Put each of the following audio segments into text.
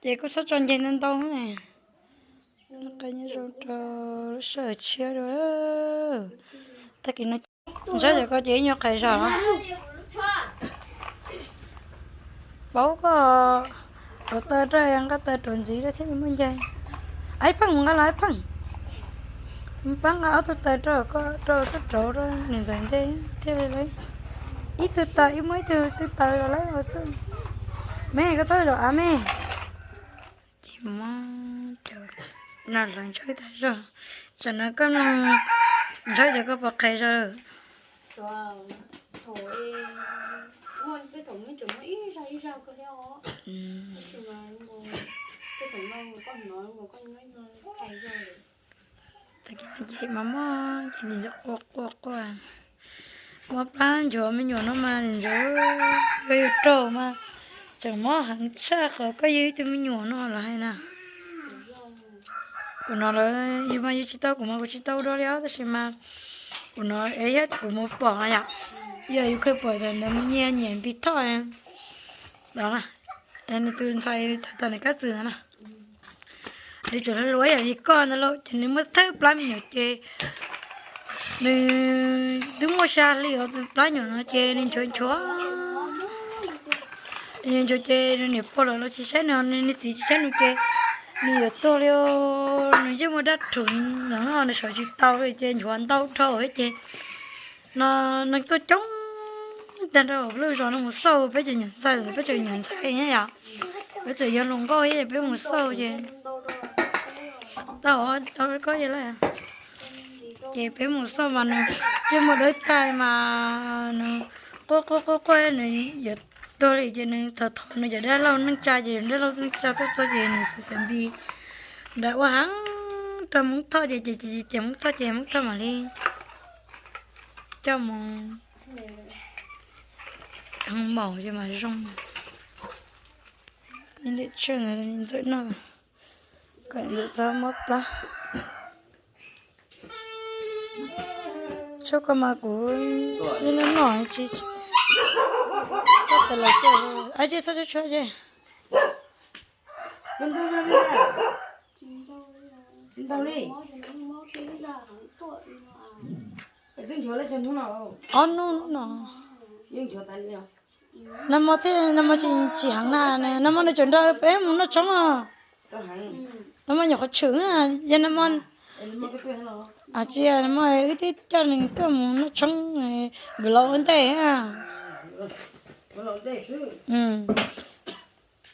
Ces kuj txhob tso nce ntau ntau ne. Qe nyob zoo rau lub sij hawm tshiab dua. Tag kis no ntshai cov ko ces ib nyuag qhais zog los. Paub koj rauv taws rau, nqa taws rauv ntxiv rau thiaj li muaj ncaig. Ib pheej mus nqa los ib pheej. Pab nqa ob tug taws rau koj, rau txuj rauv rau niam ntxawm ntej thiaj li lawv. Ib tug taws ib muab ib tug tw taws los lawv ua txuj. Me koj txhob zaum av me. Ces muab cov no hlawv ntshaw tag zog. Tam no koj mus ntshaw cov ko pom qhais zog lawm. Tag kis no ces mas mob ces niam ntxawm quaj quaj quaj. Mob plab nchuav me nyuam no mas niam ntxawm, yog yus raug mas tseem mob heev tshaj qhov koj yug ib tug me nyuam no los hais na. Kuv no lawm yus mas yus tsis tau, kuv mas kuv tsis tau ua dua li os, tab sis mas kuv no es thiab kuv mus pom no yom, yog yus kheev pom tias nws nyias nyiam npis thoj no na, nws tus ntxhais thaum nws kab txwm no na. Nws tseem hluas hluas yam li koj ntawd lauj, ces nws muab thawb plab me nyuam ces nws twb muaj xya hli os, plab nyuam no ces nws nchuav nchuav. Nws nchuav ces nws niam pog lawv los tsis saib nws, nws txiv tsis saib nws ces nws yuav tuag li. Nws yeej muaj dab rhuv no, nws sawv tsis tau li ces nchuav ntau dhau ces no neeg tuaj coob tag nrho lub zos no mus xauj peb cov nyuam ntxhais, peb cov nyuam ntxhais yom, peb txawm yog hluas nkauj thiab peb mus xauj ces tau, tau koj lawm. Ces peb mus xauj mas nws yeej muaj dawb tag mas nws quaj quaj quaj quaj nws yuav tuag li ces nws thov thov nws cov dab laug neej tsa ces dab laug neej tsa tuaj txog ces nws xav xav npis nrad ua heev rau Hmoob Thoj ces ces ces Hmoob Thoj ces Hmoob Thoj mam li coj mus maum ces mas zoo. Ntxawm no kom ntxawm txhob mob plab. Tshuaj ko mas kuv yeej noj noj tsis, koj tas los ces ab tsis txhob tshuaj tshuaj ces. Ob hnub no. Nag hmo thiab nag hmo tsis heev na, nag hmo nws tseem nrog peb mus noj tshoob os. Nag hmo nyuam qhuav tshwm, yog nag hmo, tsis, nag hmo wb twb coj nws tuaj mus noj tshoob, nkawd los ua ntej.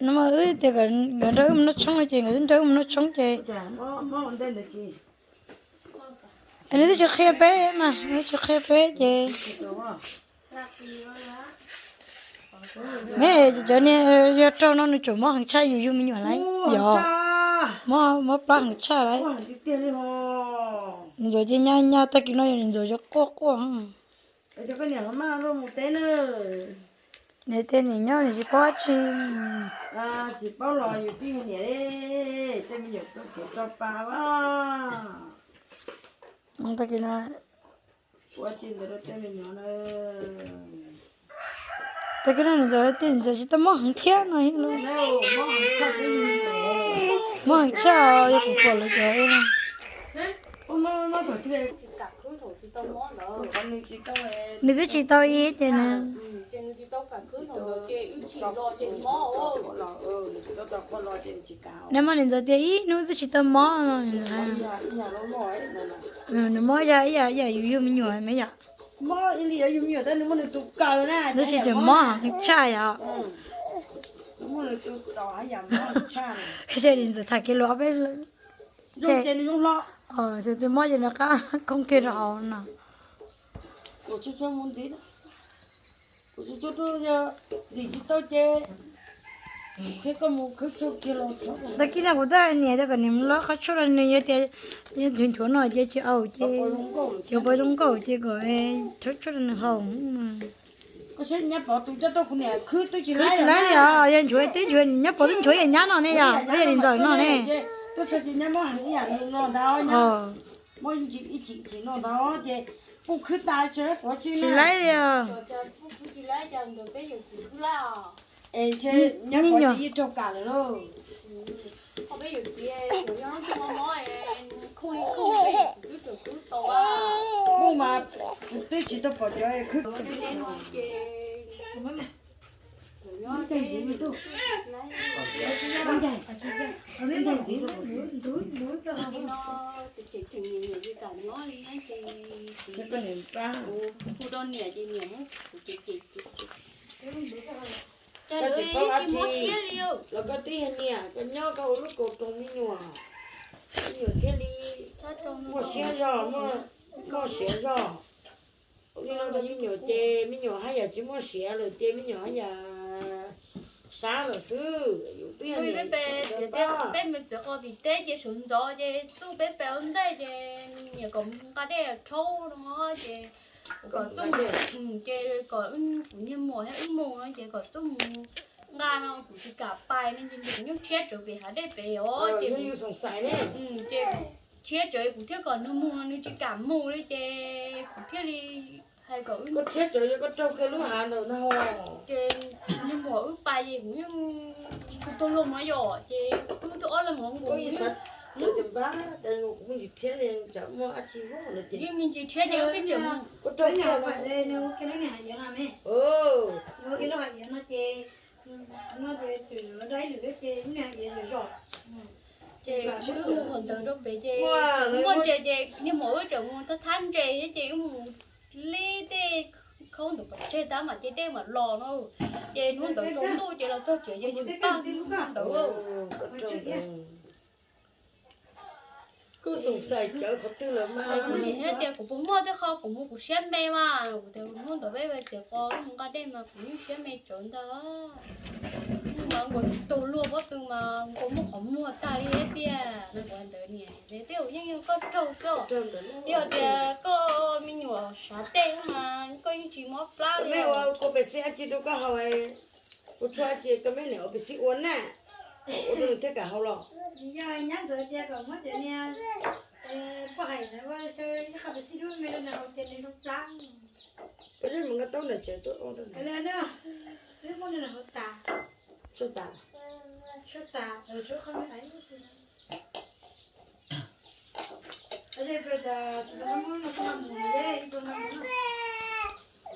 Nag hmo wb tias nkawd nrog wb mus noj tshoob ces nkawd twb nrog wb mus noj tshoob ces nws twb tsis qhia peb mas, nws twb tsis qhia peb ces me cov niag yog raug no nws tseem mob heev tshaj yus yug me nyuam lawm yog, mob plab heev tshaj lawm. Niam ntxawm ces nyaj nyaj tag kis no yog niam ntxawm quaj quaj. Niam tias niam nyob niam tsis paub dab tsi. Tsis paub los yus twb yog niam, tej me nyuam txoj kev tso pa a. Tag kis no ua tsis ntawd rau tej me nyuam na. Tag kis no niam ntxawm tias niam ntxawm tsis tau mob heev thiab no. Mob heev tshaj, yog kuv pom lawv cov nws twb tsis tau ib ces nws nag hmo niam ntxawm tias ib hnub twb tsis tau mob no. Nws mob yog ib yam yus yug me nyuam me yom. Nws tsis tseem mob heev tshaj yom. Ces niam ntxawm tham kev luag peb, tus twg mob ces nws qab khoob kiag rau hauv no. Tag kis no kuv twb hais niam tias kom niam los qhov tshuaj rau nws, yog tias nchuav nchuav no ces tsis au ces, cov pov zoo nkauj ces kom rhaub tshuaj rau nws haus. Tsis laib li os, yog nchuav twb nchuav, nyab pov twb nchuav yam nyab no ne yom, yog li ntxawm no ne. Tsis laib li os. Es ntshe nyob qhov twg yeej raug kam lawm lauj. Kuv mas kuv twb tsis tau pom cov khwb. Koj tsis paub dab tsi, los koj twb yog niam, koj nyob koj ua lub kaus roos me nyuam, me nyuam thiaj li muaj siab zog, muaj siav zog. Ua li no rau me nyuam ces me nyuam haj yam tsis muaj siav lawm ces me nyuam haj yam sab lawm xwb. Yus twb yog niam, peb me txiv qo tim teb ces sawv ntxov ces txuj peb pem ua ntej ces niam kom nqa dej rhaub no ces kom txuj, ces kom kuv niag muam thiab wb mus no ces kom txuj mus nqa no kuv tsis kam pais no ces nws nyuaj tshiab tsawv pem hav dej pem os ces, ces tshiab tsawv kuv thiaj kom nws mus no nws tsis kam mus li ces kuv thiaj li hais kom wb, koj tshiab tsawv yog koj raug kiag lub hav ntawd ntag. Ces niag muam wb pais ces kuv yeej tsis tau luag mov yom ces wb twb ob leeg hov nkaus. Yeej me ntsis rhiab ces wb peb tseem mus. Ces wb mus qhov ntawd rau pem ces muaj ntses ces niag muam wb tseem mus thab thab ntses thiab ces wb mus li tej khaub ntawd pov tseg tab mam ces dej mam los no. Ces hnub ntawd tsaus ntuj ces los txog tsev ces tsis paj ntawd. Kuv xav cawv qhov twg lawm mas. Kuv niam hais tias kuv puas muaj tej qho kuv mus kuv siab me mas, kuv tias hnub ntawd peb txiv qo wb mus nqa dej mas kuv yeej siab me tsawv ntag. Mas nkaus tsis tau luag pob tw mas nkaus muaj qhov muag tag li tiag no kuv ntawd niam. Tej zaum yeej yog koj raug xwb, yog tias koj me nyuam sav tej mas koj yeej tsis mob plab li. Koj me ua kua pes xij dab tsi rau koj haus? Kuv tshuav dab tsi koj me niam ua pes xij ua na, ua rau nws thiaj kam haus los. Yog nyab ntxawm tias kom muab cov niag poj hais ntawd ua ib qho pes xij dub me rau nws haus ces nws zoo plab. Peb mus nqa taub ntawm tsev tuaj ua rau nws. Twb muab nws haus tas. Tshuav tas. Tshuav tas, tshuav qhov me ais.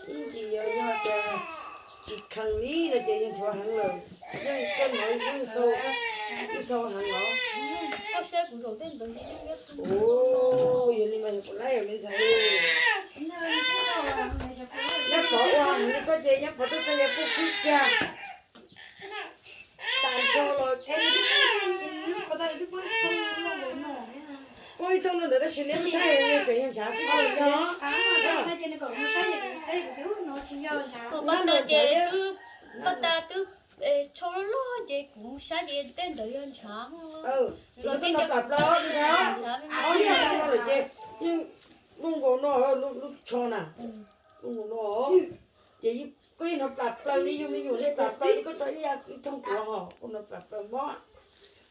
Ib ntsis yog, yog tias tsis kheev li no ces yeej nthuav heev lawm. Yeej koj hnov yeej xau, yeej xau heev los. Yog li mas yog kuv laib me ntxhais. Nyab Pov ua heev li koj ces Nyab Pov twb txog yog kuj khwb kiag. Tas nrho los poob ib thooj no ntawd tab sis neb saib tseem yog ntshav xwb yog. Paj tas twb tshau loj loj ces kuv saib ces tej ntawd yog ntshav. Los twb no plas plaws ob no lawm ces yeej lub nkaus no, lub tsho na, lub nkaus no. Ces koj yeej hnov plas plaws li yug me nyuam li plas plaws li koj tso ib yam ib thooj kuv ho, koj hnov plas plaws mob.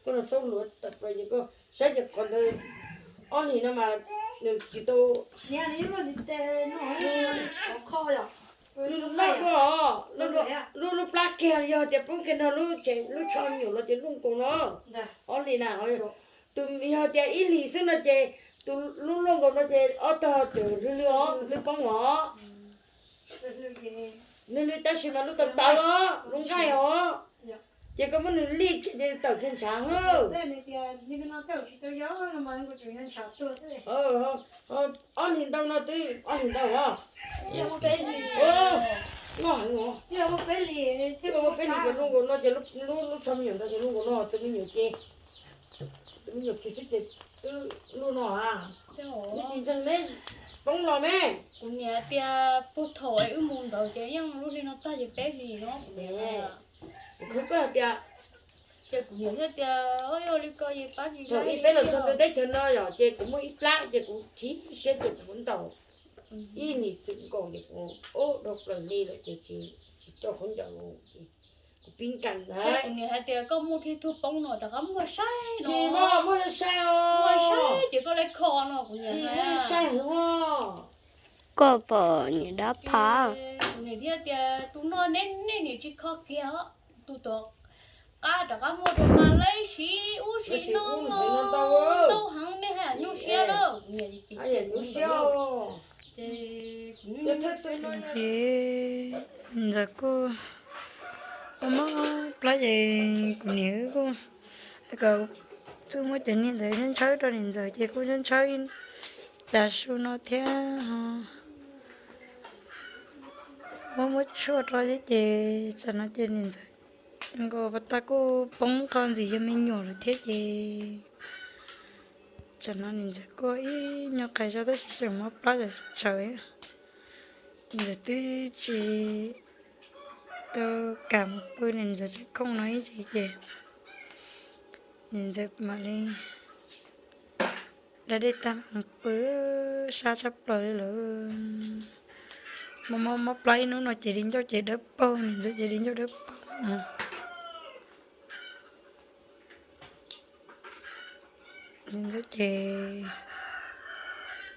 Koj hnov xaub hluav tawm plaws ces koj saib ces qhov ntawd ob hlis no mas nws tsis tau. Lub lub plab kiag yog tias poob kiag nrog lub tsho me nyuam los ces lub nkaus no. Ob hlis na, tus yog tias ib hlis xwb no ces tus lub luaj nkaus no ces ob tog cawm hlwb hlwb os, hlwb poob os. Hlwb hlwb tab sis mas lub tawv tawv os, lub nqaij os. Ces koj muab nws lij kiag ces tawm kiag ntshav hwb. Ob hlis ntau no twb ob hlis ntau os. Loj heev os. Ua peb hlis ces lub nkaus no ces lub tsho me nyuam ntawd ces lub nkaus no tus me nyuam ces, tus me nyuam kiag xwb ces twb luaj no a. Neb tsis ntseeg neb poob los me. Kuv niam tias puag thaum wb mus ntawd ces yeej lub hli no tag ces peb hlis no kuv niam. Kuv khwv koj hais tias, ces kuv niam thiaj tias, yog li ko es pab tsis thaum ib peb los txog rau teb chaws no yom ces kuv muaj ib plab ces kuv chim siab ces kuv muab ntaus ib hlis txwm nkaus ces kuv ub dhau plaws li lawm ces tsis coj khaub ncaws los ces kuv pib nkees ntag. Kuv niam hais tias koj muaj thib tug poob no rov qab muaj saib no. Tsis muaj, muaj saib os. Muaj saib ces koj li kho no kuv niam. Tsis muaj saib heev os. Koj pom niam dab phav. Kuv niam thiaj tias tus no neb niam tsis kho kiag os. Tus tuav qab rov qab muaj rau mas lej siv ub siv no ntau heev, nej haj yam nyuaj siab lauj. Ces ntxawm kuj mob plab ces kuv niam wb kuj kom txuj muab cov niag ntawd ntshaw ntshaw rau niam ntxawm ces kuj ntshaw ntshaw ib tas su no thiab ho muab muab tshuaj rau thiab ces tsam no ces niam ntxawm nkaus pas tas kuj poob qho ntxim yog me nyuam lawm thiab ces tsam no niam ntxawm kuj ib nyuag qas zog tab sis tseem mob plab zom zaws. Niam ntxawm twb tsis tau kam mus pw, niam ntxawm tseem khooj no ib ntsis ces niam ntxawm mam li da dej tag mam mus pw, sab tshaj plaws li lawm. Mob mob mob plab ib hnub no ces di ncauj ces dawb paug, niam ntxawm ces di ncauj dawb paug. Niam ntxawm ces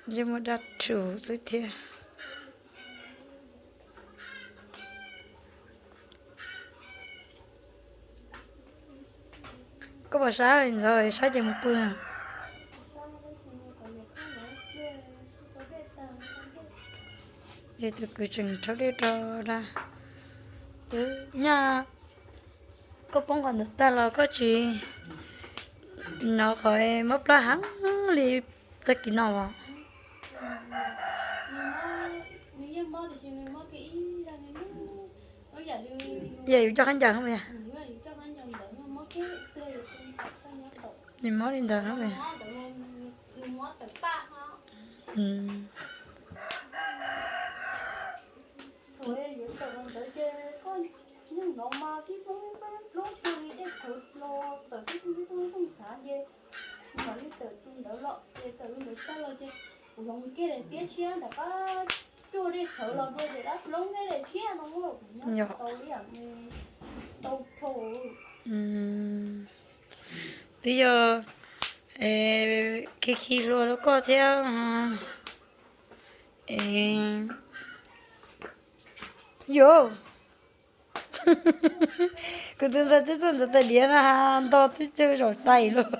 ntsej muag daj rhuv xwb thiab. Koj puas sab ntxawm, sab ces mus pw. Yog tus kwv tseem rhaub dej rau da. Nyaj koj poob qhov ntawd tag los koj tsis hnov qhov mob plab heev li tag kis no as? Yam yus coj khaub ncaws no, nws mob li ntawd no. Yog, twb yog khi khi hlua rau koj thiab. Yog, kuv tus ntxhais twb txawj ntxuav tais diav no, nto twb tsawg zaum tais lawm.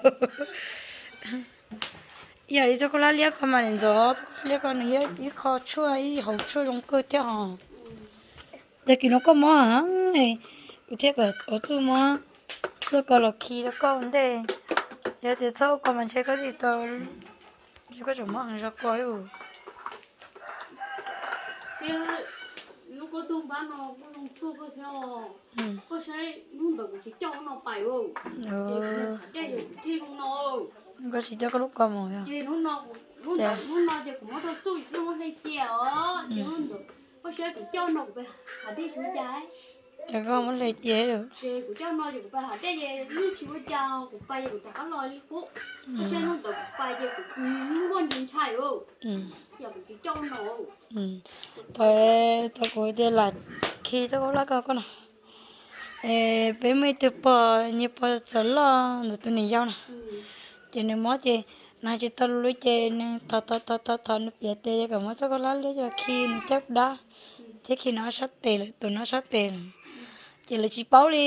Yog li txoj khaub hlab liab ko mas niam ntxawm, txoj khaub hlab liab ko nws yog ib qho tshuaj, ib hauv tshuaj zoo kawg thiab hos. Tag kis no koj mob heev, kuv thiaj kom ua txuj muab txoj ko los khi rau koj ua ntej. Yog tias txhob ua ko mas ntshe koj tsis tau, ntshe koj tseem mob heev zog ko. Lub koj tug npab no kuj zoo txuj kawg thiab os. Koj saib hnub ntawd kuv tsis coj no pais, ces kuv mus qhov dej ces kuv thiaj zoo no. Koj tsis coj koj lub ko mus. Ces hnub no, hnub no ces kuv muab rau txuj, muab hle cia os. Ces hnub ntawd koj saib kuv coj no kuv pais hav dej tsis ua cas. Ces koj muab hle cia. Ces kuv coj no ces kuv pais hav dej ces yeej tsis ua cas, kuv pais ces kuv rov qab los li qub. Koj saib hnub ntawd kuv pais ces kuv muaj ntsis ntshai os. Yog kuv tsis coj no. Thaum, thaum kuv tias lam khi txoj khaub hlab ko koj no, peb muaj ib tug pog, nyias pog txawm loj ntawm tus niam yau na, ces nws mob ces nws hais tsis tau lus li ces nws thov thov thov thov nws piav tes kom muab txoj khaub hlab liab coj khi nws caj dab, thiab khi nws ob sab tes lawm, tus nws ob sab tes lawm. Ces lawv tsis paub li,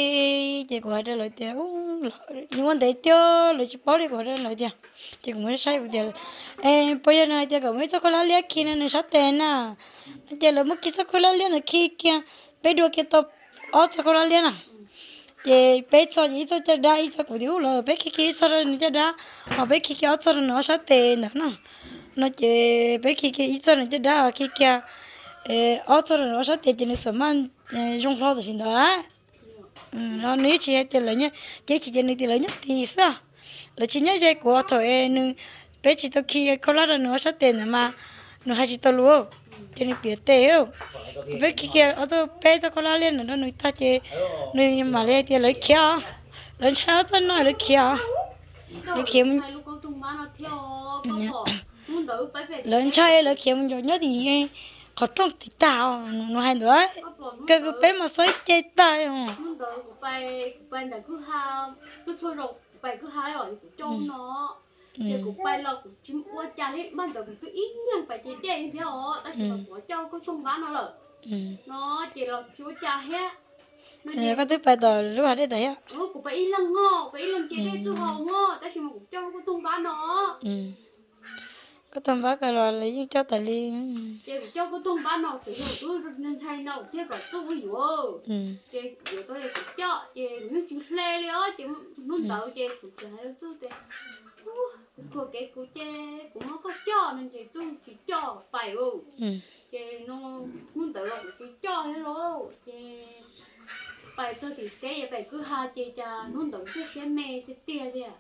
ces kuv hais rau lawv tias, nws ua ntev tiag, lawv tsis paub li, kuv hais rau lawv tias, ces kuv muab saib kuv tias, es puas yog nws hais tias kom muab ib txoj khaub hlab liab khi nws sab tes na? No ces lawv muab kiag txoj khaub hlab liab ntawd khi kiag, peb dua kiag tau ob txoj khaub hlab liab na. Ces peb txoj ces ib txoj caj dab, ib txoj kuv tias ub lawm, peb khi kiag ib txoj rau nws caj dab, ho peb khi kiag ob txoj rau nws ob sab tes ntawd na. No ces peb khi kiag ib txoj nws caj dab, khi kiag ob txoj rau nws ob sab tes ces nws xam maj zoo hlo tam sim ntawd lawm. No nws yeej tsis hais tias lawv nyob, ces tsis ces nws tias lawv nyob tid xwb, lawv tsis nyob ze kuv thaum es nws, peb tsis tau khi khaub hlab rau nws ob sab tes ntawd mas nws hais tsis tau lus, ces nws piav tes. Peb khi kiag ob txoj, peb txoj khaub hlab liab ntawd rau nws tag ces nws mam li hais tias lawv khiav os, lawv ntshai ob txoj no lawv khiav os, lawv khiav, lawv ntshai lawv khiav mus ncaum nyob tim qhov rooj tim tag, nws hais ntawd, kawg peb mas xob ib ce tag. Ces kuv pais los kuv tsis ua cas li, npaj ntawd kuv twb ib leeg pais ces dej thiab os, tab sis mas kuv coj koj tooj npab no lawm no ces los tsis ua cas thiab. Koj twb pais tom lub hav dej tas thiab. Kuv pais ib leeg, pais ib leeg ces dej txuj hau, tab sis mas kuv coj lub kuj toog npab no. Koj toog npab ko los lawv yeej coj tas li. Ces kuv coj kuj toog npab no, kuv yog tub ntxhais no kuv thiaj kom txuj wb yuav. Ces yuav tau kuv coj ces kuv yeej tsis hle li os, ces hnub ntawd ces kuv tseem hais rau txuj tias, kuv khuam kev kuv ces kuv muab koj coj no ces txuj tsis coj pais. Ces no hnub ntawd los kuv tsis coj thiab lauj, ces pais txog tim teb es pem kwj ha ces cas hnub ntawd thiaj siab me tiag tiag tiag.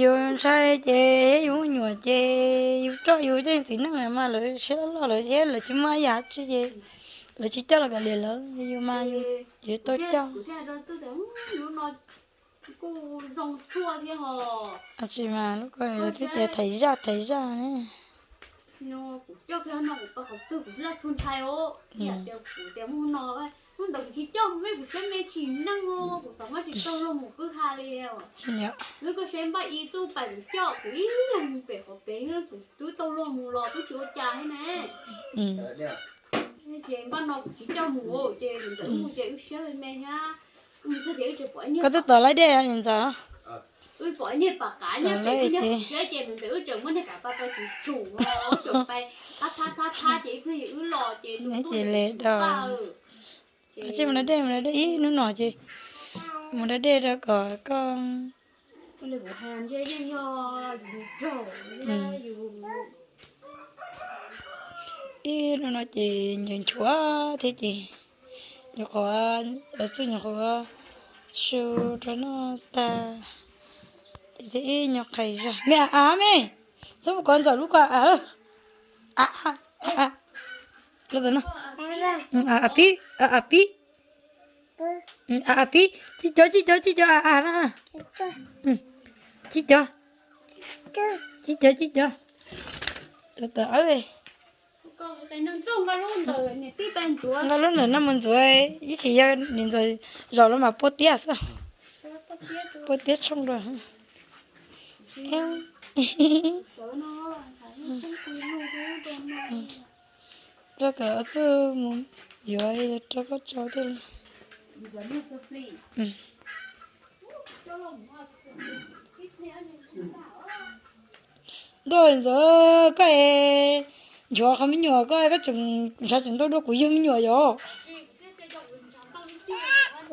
Yus ntshai ces yus me nyuam ces yus roj yus tej txiv neej mas lawv siab loj lawv thiab lawv tsis muaj ib yam tsi ces lawv tsis coj los kav liam lawv, yus mas yus tau coj. Kuj zoo tshuaj thiab ho. Tsis mas lub ko twb tias thaiv zaj thaiv zaj ne. Kuv coj kiag no kuv pais qhov twg kuv laj tshua ntshai os. Ib yam tias kuv tias mus no, hnub ntawd kuv tsis coj mus, kuv siab me tsis neej os, kuv xav muab tsis tau luag mus kwj ha li. Wb koj saib npaj ib txuj pais kuv coj kuv ib leeg mus pem qhov pem, kuv twb tau luag mus los twb tsis ua cas thiab ne. Ces npaj no kuv tsis coj mus ces mus ntawm wb mus ces wb siab me me thiab. Koj twb tom laib dej ni ntxawm. Wb pom niag pam qav nyob pem wb niag qhov tsev ces mus ntawm wb tseem muab niag kav pa pa tsis tshum, wb tseem pais thab thab thab ces ib pliag wb los ces le do. Mus da dej, mus da dej ib hnub no ces mus da dej rau kom koj. Ib hnub no ces ncuav nchuav thiab ces nyuam qhuav, txuj nyuam qhuav su rau noj tag ces thiaj ib nyuag qhais zog me a me. Xub mus kov ntxawm lub ko a a. A pib, a pib, a pib, cib cov cib cov cib cov a a na. Cib cov, cib cov cib cov. Nqa lub ntawm no mus ntxuav, ib chim yog nim ntxawm zaum los mas pua tiab xwb. Pua tiab tshooj dua. Rau kom txuj mus yuav rau koj tso thiaj li. Ntuj, ntxawm koj es nchuav qhov me nyuam koj, koj tseem ntshav tseem ntau dua kuv yug me nyuam yom.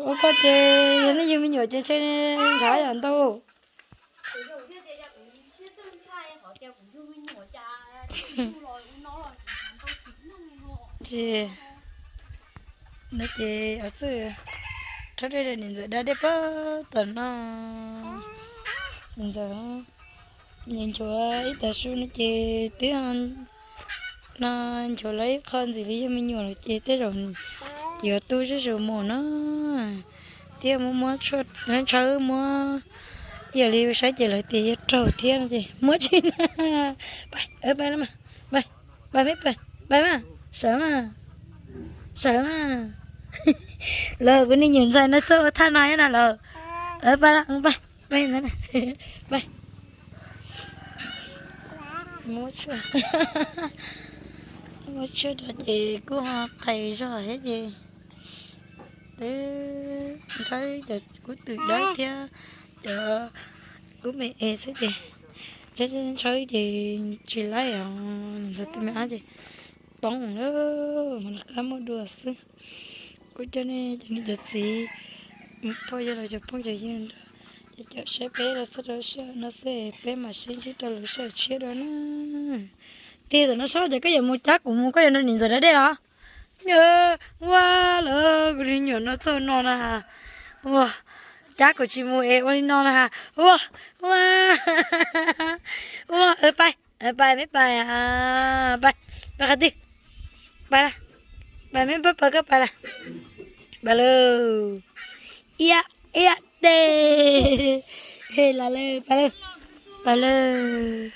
Ua koj ces yog nej yug me nyuam ces ntshe ntshav yam ntau. Ces no ces txuj rhaub dej rau niam ntxawm da dej pab tom no. Niam ntxawm nchuav ib tag su no ces twb no nchuav lawv ib qho ntxim li yog me nyuam lawm ces tej zaum yuav tu zuj zus mus no. Thiab muab muab ntshaw muab, yog li saib ces lawv tias yuav raug thiab no ces muab tsis na. Pais, pais, pais, pais, pais mas, sawv mas, sawv mas. Lawv kuv niag nyuam ntxhais no txawj ua thaj no thiab na lawm. Pais, pais, pais, pais. Muab tshuaj, muab tshuaj rau ces kuj ho qhais zog thiab ces twb ntshaw cov kub twm dawb thiab cov kub me es xwb ces ntshaw ces tsis laib os, ntxhais tus me ab ces poob lawm mas nws qab muaj dua xwb. Kuv coj nej cov niam cov txiv, phooj ywg los cov phooj cov ywg nrog ces caum saib peb los txog rau sij hawm no xwb es peb mam sib ntsib rau lwm sij hawm tshiab dua na. Tig tam no sab ces koj yuav mus cab kuv mus, koj yuav nrog niam ntxawm da dej los? Ua lawm, kuv niag nyuam no txawj no na. Ua, cab kuv tsis mus es ua li no na. Ua, ua, ua, pais, pais, pais, pais, pais qhov twg? Pais, pais, me pab pais, koj pais lawm. Pais lawm. Iab iab tes. He, los lawm, pais lawm. Pais lawm.